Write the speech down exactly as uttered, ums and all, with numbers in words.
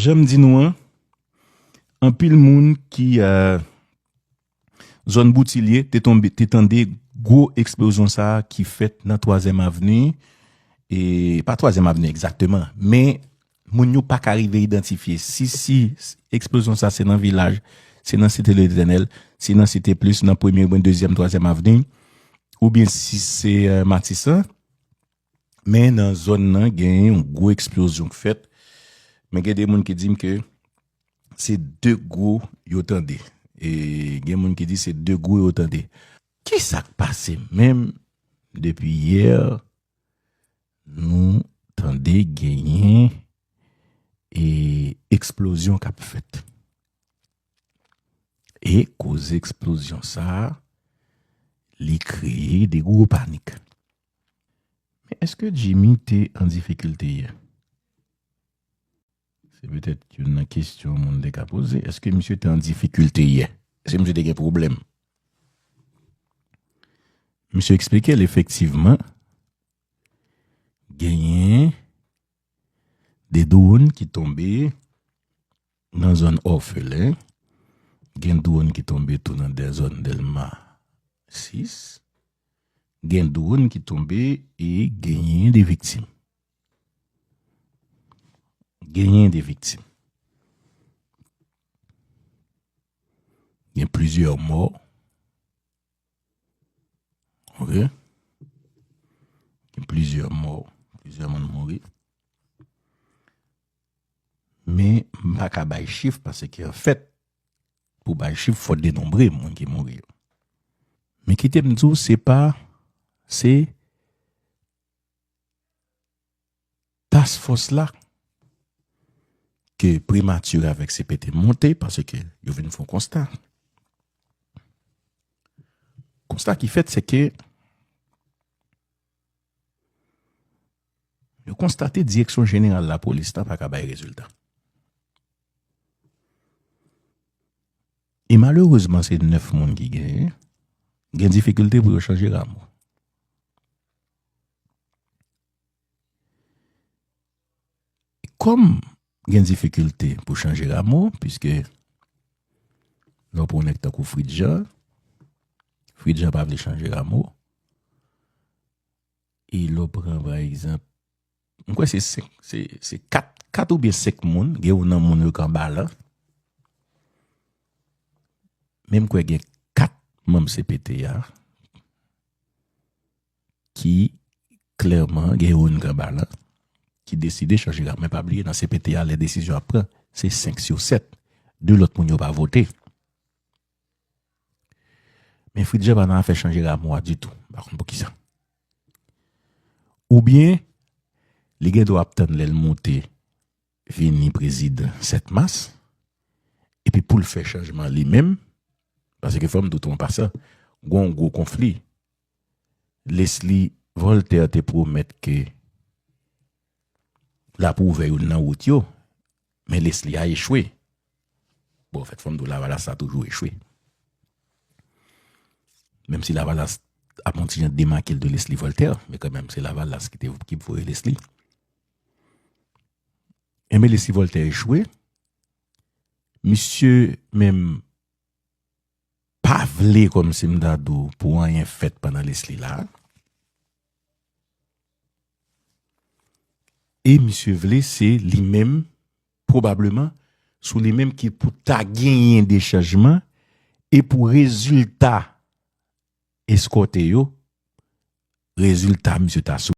Jan m di nou an, anpil moun ki, euh, zòn Boutilye te tonbe, te tande gwo eksplozyon sa a ki fèt nan Twazyèm Avni, e pa Twazyèm Avni egzakteman, men moun yo pa ka rive idantifye si, si eksplozyon sa se nan Vilaj, se nan Site Letènèl, se nan Site Plis, nan Premye oubyen Dezyèm, Twazyèm Avni, oubyen si se, euh, Matisan. Men nan zòn nan, gen yon gwo eksplozyon k fèt. Men gen de moun ki di m ke se de gwo yo tande. E gen moun ki di se de gwo yo tande. Ki sa k pase menm depi yè nou tande genyen e eksplozyon k ap fèt? E koz eksplozyon sa a, li kreye de gwo panik. Men èske Jimmy te an difikilte yè? Se petèt youn nan kesyon moun te ka poze. Èske misye te an difikilte yè? Èske misye te gen pwoblèm? Misye eksplike l efektivman, genyen de dwòn ki tonbe nan zòn Òfelen, gen dwòn ki tonbe tou nan de zòn Dèlma sis, gen dwòn ki tonbe e genyen de viktim. Genyen de viktim. Gen plizyè mò. Ok? Gen plizyè mò, plizyè moun mouri. Men m pa ka bay chif paske anfèt, pou bay chif, fò denonbre moun ki mouri yo. Men kite m di w, se pa, se task force la ke Primati avèk C P T monte, paske yo vin fè yon konsta. Konsta ki fèt, se ke yo konstate Direksyon Jeneral Lapolis la pa ka bay rezilta. E malerezman, se nèf moun ki genyen, gen difikilte pou yo chanje ramo. Kòm gen difikilte pou chanje ramo, piske lè w pran yon nèg tankou Fritjan, Fritjan pa vle chanje ramo, e lè w pran, pa egzanp, m kwè se senk, se, se kat, kat oubyen senk moun, gen youn nan moun yo k anba la. Men m kwè gen kat manm C P T a ki klèman gen youn k anba la, ki deside chanje ramo. Men pa bliye, nan C P T a, lè desizyon ap pran, se senk sou sèt. De lòt moun yo pa vote. Men Fritjan pa nan afè chanje ramo a ditou. M pa konn poukisa. Oubyen, li gen dwa ap tann lè l monte vini prezidan sèt mas, epi pou l fè chanjman li menm, paske fò m di w tou an pasan, gen yon gwo konfli. Leslie Voltaire te pwomèt ke l ap ouvè youn nan wout yo, men Leslie a echwe. Bon, anfèt, fò m di w, Lavalas la toujou echwe. Menm si Lavalas ap yon ti jan demake l de Leslie Voltaire, men kanmenm, se Lavalas ki te, ki voye Leslie. Enben, Leslie Voltaire echwe. Misye menm pa vle, kòmsi m ta di w, pou anyen fèt pandan Leslie la. E misye vle se li menm, pwobableman, sou li menm ki pou ta genyen de chanjman, e pou rezilta eskòte yo, rezilta misye ta sou